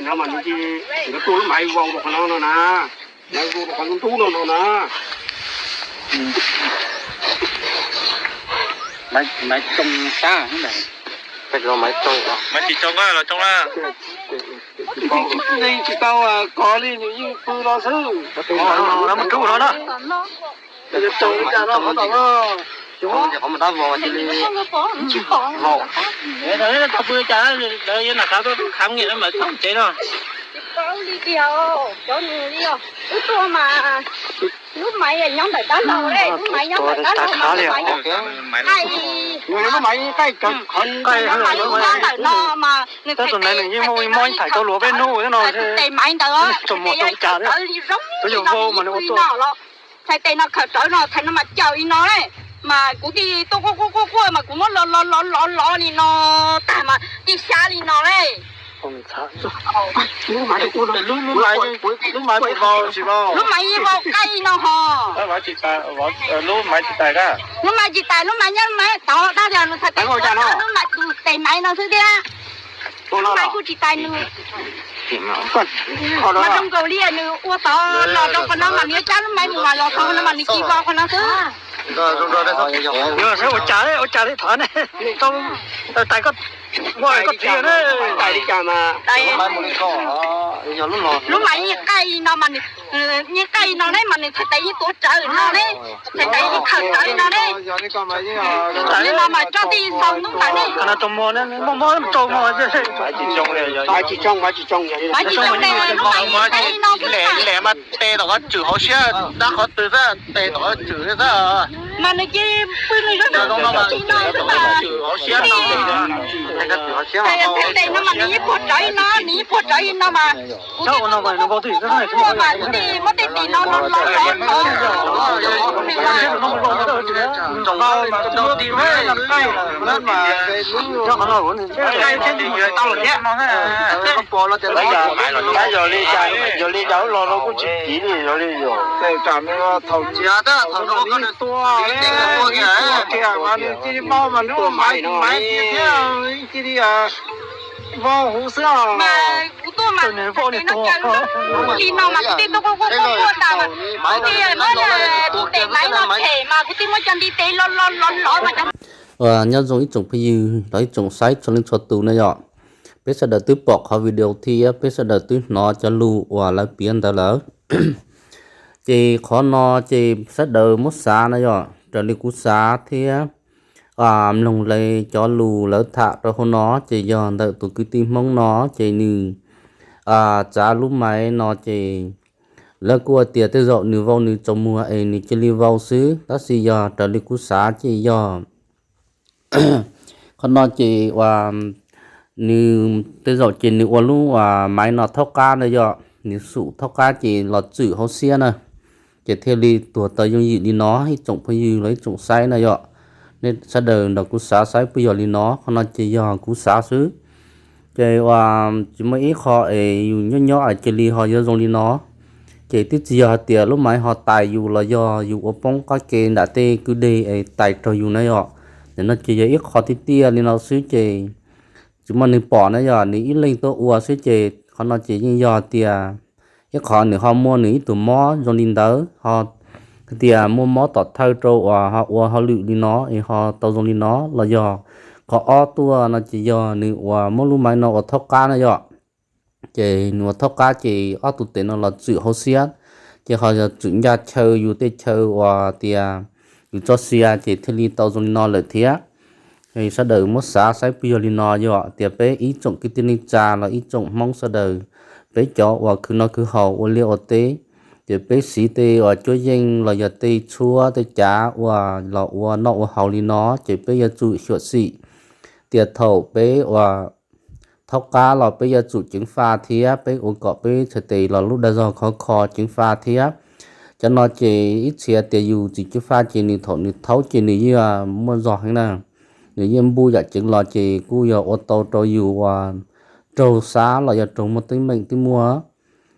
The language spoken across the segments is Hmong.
Mas nws tsis, nkawd tuaj lub maiv vau rau qhov no no na, maiv vau rau qhov ntub ntub no no na. Maiv tsoo sab, maiv tsoo, maiv tsis tsoo los tsoo na. Tsis tau kov li, nws yeej pw no xwb. Mus rub no na. Qhov mus dab vau cia li vau. Tau pw cas lawv yuav nram qab tuaj kham nyiam mas txhob tsev no. Tsis paub li tiag, cov nws li os. Wb tuaj mas lub maiv nyob ntawm dab laug, lub maiv nyob ntawm dab laug mas lub maiv, lub maiv qaij, lub maiv nyob ntawm no mas nws txhais tes, nws yeej mob ib mob thaiv tau luag peb hnub no, tes maiv ntawd, tes yog tawv li zoo li no los. Txhais tes no khawm rawv no, txhais no mas caws li no ne, mas kuv thiaj tuaj quaj quaj quaj quaj mas kuv muab lov lov lov lov lov li no tag mas thiaj xyab li no ne. Lub maiv yeej vau qaij li no ho. Lub maiv tsis tais, lub maiv nyob maiv tod, tab tias nws txhais tes, lub maiv tus tes maiv no xwb thiab. Lub maiv kuj tsis tais nws. Mas zoo nkaus li nws ua tod los rau qhov no mas nws yuav cab lub maiv mus mas los txog qhov no mas nws cia li vau qhov no xwb. Ua cas, ua cas li thov ne, tais koj, koj txiv ne. Lub maiv yeej qaij li no mas, yeej qaij li no ne mas nws txhais tes yeej tuav rawv no ne, txhais tes yeej khawm rawv li no ne. Li no mas tso tij xaus ntub ntawd ne. Maiv tsis tsoo, maiv tsis tsoo, maiv tsis tsoo ne, lub maiv yeej qaij li no xwb. Lem mas tes tom qhov tswm hauv siab dab qhov twg xwb, tes tom qhov tswm xwb. Mas nws cia li pw nws zoo li no xwb mas, tes no mas nws yeej puag rawv li no, nws yeej puag rawv li no mas. Kuv twb tuaj kuaj kuaj mas kuv thiaj muab tej tis no los los los los. Yog li cas, yog li cas los kuj tsis kiv li, yog li yog. Thaum cia tab thaum no koj tua, tua kiag mas nws cia li vau mas nws ua maiv, maiv cia thiab cia li vau huv xwb os. Kuv tuaj mas nws vau nws tua li no mas kuv thiaj tuaj kuaj kuaj kuaj tas mas kuv thiaj muab tus tes maiv no them mas kuv thiaj muab cov ntiv tes los los los los mas cov. Nyob zoo ib tsoom phooj ywg los ib tsoom saib txhua leej txhua tus na yom. Peb sawv daws twb pom qhov video thiab peb sawv daws twb hnov cov lus uas lawv piav ntawd lawm. Ces qhov no ces sawv daws muab xav na yom, raws li kuv xav thiab mloog li cov lus lawv tham rau hauv no ces yog ntawm tus kwv tij Hmoob no ces nws txav lub maiv no ces lawv kuj tias tej zaum nws vau nws tsaus muag es nws cia li vau xwb, tab sis yog raws li kuv xav ces yog qhov no ces uas nws tej zaum ces nws ua lub maiv no thaub qab na yom, nws xum thaub qab ces los txwm hauv siab na, ces thiaj li tuag tau yooj yim li no ib tsoom phooj ywg los ib tsoom saib na yom. Nej sawv daws nrog kuv xav saib puas yog li no, qhov no ces yog kuv xav xwb. Ces uas tsis muaj ib qho es yus nyob nyob es cia li ho yuav zoo li no. Ces twb tsis yog hais tias lub maiv ho tais yus los yog yus ua poob qab ke nram tej kwj deg es tais raug yus na yom. Nim no ces yog ib qho tiag tiag li no xwb ces tsis muaj neeg pom na yom, nws ib leeg tuaj ua xwb ces qhov no ces yeej yog tias ib qho nws ho muaj nws ib tug mob zoo li ntawd ho tias muaj mob tom thawj rau uas ho ua hauj lwm li no es ho tau zoo li no los yog qhov ob tuaj no ces yog nws uas muab lub maiv no ua thaub qab na yom. Ces nws ua thaub qab ces ob tug tes no los txwm hauv siab, ces ho yog txwm ncaj chaw yus tej chaw uas tias yus tso sia ces thiaj li tau zoo li no lawm thiab. Sawv daws muab xav saib puas yog li no, yog tias peb ib tsoom kwv tij neej tsa los ib tsoom Hmoob sawv daws, peb cov uas khwv noj khwv haus ua liaj ua teb, ces peb siv tej uas cuab yeej los yog tej tshuab tej cav uas los ua noj ua haus li no, ces peb yuav tsum xyuam xim tias thaum peb uas thaub qab los peb yuav tsum ceev faj thiab peb ua kom peb txhais tes los lub dag zog khov kho ceev faj thiab. Cov no ces ib txhia tias yus tsis ceev faj ces nws thaum nws thaub ces nws yeej muaj zog heev na, nws yeej npuj yam ceev los ces kuj yog ua tau rau yus uas raug xab los yog raug muaj teeb meem twb muaj.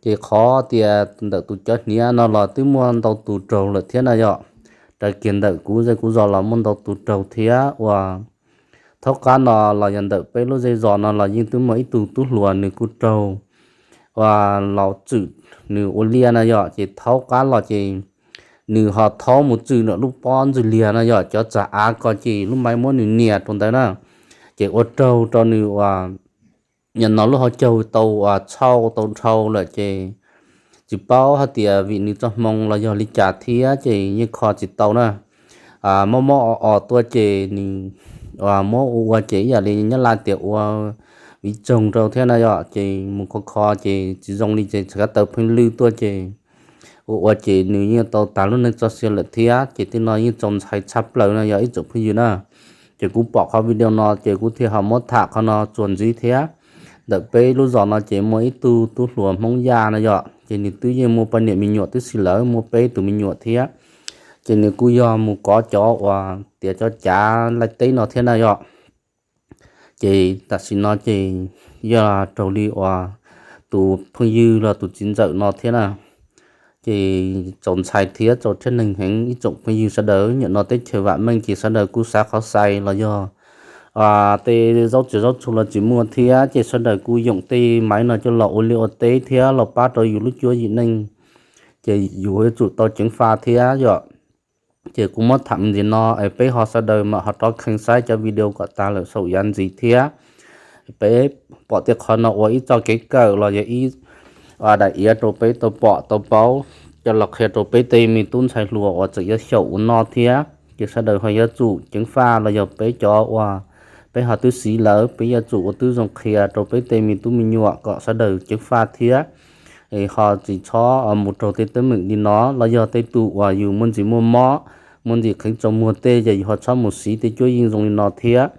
Ces qhov tias ntawm tus cov hniav no los twb muaj ntau tus raug lawm thiab na yom. Raws kiag ntawm kuv zej kuv zos los muaj ntau tus raug thiab uas thaub qab no los yog ntawm peb lub zej zos no los yeej twb muaj ib tug tub hluas nws kuj raug uas laus txwm nws ua liaj no yom, ces thaub qab los ces nws ho thaub mus txwm ntawm lub pob ntxwg liag no yom, cov txag av ko ces lub maiv muab nws nias rau ntawd na, ces ua raug rau nws uas nim no lub hauv caug tau uas txhau tau dhau lawm ces tsis paub hais tias vim nws txoj hmoo los yog li cas thiab ces yeej kho tsis tau na. Mob mob os os tuaj ces nws muab ua ua ces ib yam li nyob laj tias ua viv tsoog rau thiab na yom, ces mus kho kho ces tsis zoo li ces txawm kav taws pheej lwj tuaj ces ua ua ces nws yeej tau tas lub neej txoj sia lawm thiab. Ces tej no yeej txaus ntshai tshaj plaws no yog ib tsoom phooj ywg na. Ces kuv pom qhov video no ces kuv thiaj ho muab tham qhov no txuas ntxiv thiab. Ntawm peb lub zos no ces muaj ib tug tub hluas Hmoob Yaj no yom, ces nws twb yeej muaj poj niam me nyuam tib si lawm, muaj peb tus me nyuam thiab. Ces nws kuj yog mus kov cov uas tias cov cav laij teb no thiab na yom. Ces tam sim no ces yog raug li uas tus phooj ywg los tus txiv ntxawm no thiab na. Ces txaus ntshai thiab txaus rhiab neeg heev ib tsoom phooj ywg sawv daws. Nim no teb chaws vam meej ces sawv daws kuj xav qhov xais los yog tej zaub tsuag zaub tsuag los tsis muaj thiab, ces sawv daws kuj yoom tej maiv no coj los ua liaj ua teb thiab los pab rau yus lub cuab yim neej, ces yus yuav tsum tau ceev faj thiab yom. Ces kuv muab tham ntxiv no es peb ho sawv daws mam ho rov kheev saib cov video kom tas lawm saum yav ntxiv thiab. Peb pom tej qhov no ua ib txoj kev kawm los yog ib daim iav rau peb tau pom tau paub, coj los qhia rau peb tej me tub ntxhais hluas uas txawm yuav xyaum ua no thiab. Ces sawv daws ho yuav tsum ceev faj los yog peb cov uas peb ho twb siv lawm, peb yuav tsum ua tib zoo qhia rau peb tej me tub me nyuam kom sawv daws ceev faj thiab. Ho tsis txhob mus raug tej teeb meem li no, los yog tej tus uas yus muaj ntxim muaj mob, muaj ntxim kheev tsaus muag tej ces yus ho txhob mus siv tej cuab yeej zoo li no thiab.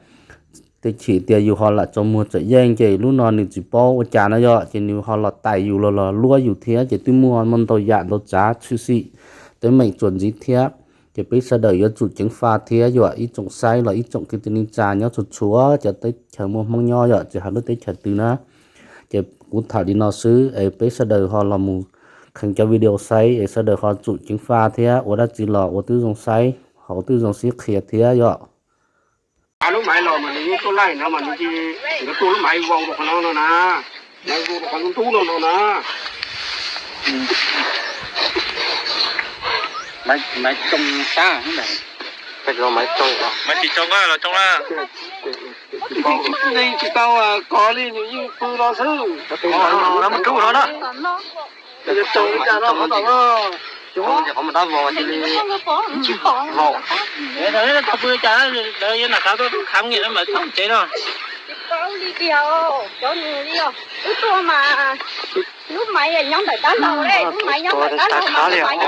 Tej chim tias yus ho lam tsaus muag txawm yeej ces lub no nws tsis paub ua cas no yom, ces nws ho los tais yus los los luab yus thiab, ces twb muaj muaj ntau yam ntau tsav tshwm sim teeb meem txuas ntxiv thiab. Ces peb sawv daws yuav tsum ceev faj thiab yom ib tsoom saib los ib tsoom kwv tij neej tsa nyob txhua txhua cov teb chaws muaj Hmoob nyob yom, tsis hais lub teb chaws twg na. Ces kuv tham li no xwb es peb sawv daws ho los mus kheev cov video saib es sawv daws ho tsum ceev faj thiab ua dab tsi los ua tib zoo saib, ho ua tib zoo sib qhia thiab yom. Lub maiv los mas nws yeej tuaj laij no mas nws, nws tuaj lub maiv vau rau qhov no no na, maiv vau rau qhov ntub ntub no no na. Maiv tsoo sab, maiv tsoo, maiv tsis tsoo los tsoo na. Tsis tau kov li nws yeej pw no xwb. Mus rub no na. Qhov mus dab vau cia li vau. Tau pw cas lawv yuav nram qav tuaj kham nyiam mas txhob tsev no. Tsis paub li tiag, cov nws li os. Wb tuaj mas lub maiv nyob ntawm dab laug, lub maiv nyob ntawm dab laug, lub maiv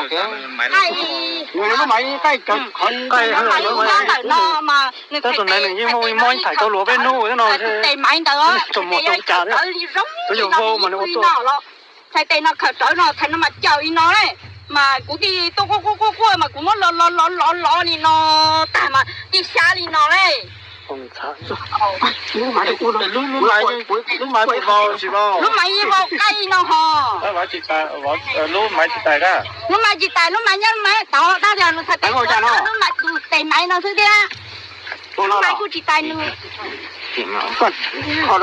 nyob ntawm no mas nws tus naiv nws yeej muaj mob ib thaiv tau luag peb hnub no, tes maiv ntawd tsom muag tau cas li zoo li no los. Txhais tes no khawm rawv no, txhais no mas caum li no ne, mas kuv thiaj tuaj quaj quaj quaj quaj mas kuv muab lov lov lov lov lov li no tag mas thiaj xyab li no ne. Lub maiv yeej vau qai li no ho. Lub maiv tsis tais, lub maiv nyob maiv tod, tab sis nws txhais tes, lub maiv tus tes maiv no xwb thiab. Lub maiv kuj tsis tais nws.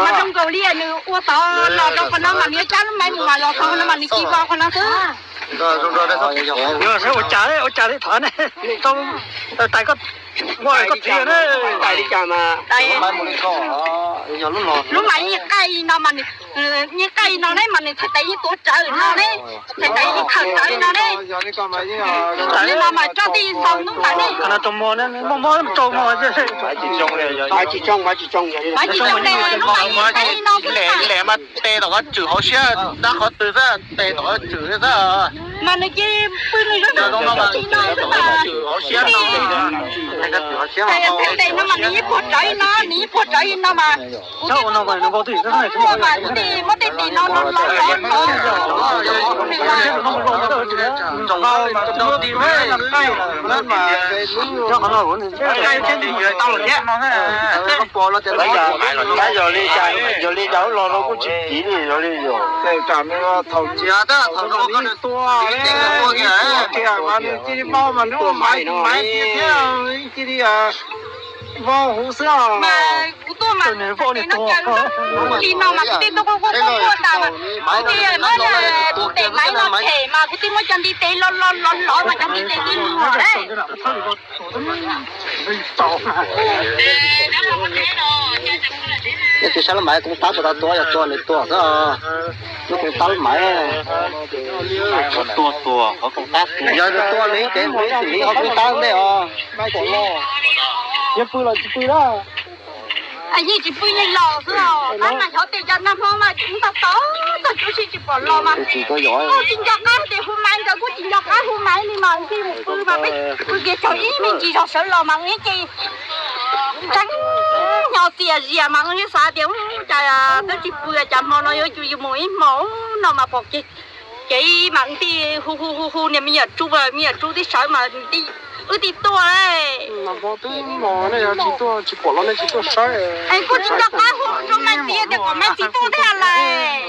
Mas zoo nkaus li nws ua tod los rau qhov no mas nws yuav cab lub maiv mus mas los tod no mas nws cia vau qhov no xwb. Ua cas ua cas li thov ne, tau tais koj, ua koj txiv ne. Lub maiv yeej qai li no mas, yeej qai li no ne mas nws txhais tes yeej tuav rawv no ne, txhais tes yeej khawm rawv li no ne. Li no mas tso tij xaus ntub ntawd ne. Qhov no tso muag ne, muaj mob tso muag. Maiv tsis tsoo ne, lub maiv yeej qai li no xwb. Lem mas tes tom qhov tswm hauv siab dab qhov twg xwb, tes tom qhov tswm xwb. Mas nws cia pw nws zoo no mas tes no mas nws yeej puag rawv li no, nws yeej puag rawv li no mas. Kuv ua mas kuv thiaj muab tej tes no no los rau. Yog li cas los kuj tsis kiv li, yog li yog. Thaum tias thaum no nws tua, tua kiag mas nws cia li vau mas nws ua maiv tsis maiv tiag thiab, cia li Vau huv xwb os. Mas kuv tuaj mas nws vau li no mas kuv twb tuaj quaj quaj quaj tas mas kuv twb muab tus tes maiv no them mas kuv twb muab cov ntiv tes los los los los mas cov ntiv tes twb luag lawm. Nej tus sab laj maiv koom tab puas tau tua, yog tua nws tua xwb. Lub koom tab laj maiv, yog tua nws ces mus ib xwm li ho koom tab ntej os. Yeej pw los tsis pw na. Yeej tsis pw yeej los xwb os. Tab mas xyov tes cov nag hmo mas tsis tau tau tag tub si tsis pom los mas kuj tsis nco qab tias hu maiv, nkawd kuj tsis nco qab hu maiv li mas cia mus pw mas peb pw kiag tsaug ib me ntsis zog sawv los mas ib ce tseeb nyo txias zias mas ib xav tias cas twb tsis pw cas hmo no yuav mus ib hmo no mas pom kiag kev mas ib tij hu hu hu hu niag me nyuam tsu, me nyuam tsu tib sawv mas wb tib tuaj. Nag hmo twb mos nej yog tsis tuaj tsis pom los nej tsis tuaj saib. Es kuj tsis nco qab hu rau Maiv Txiv tias kom Maiv Txiv tuaj thiab lawm.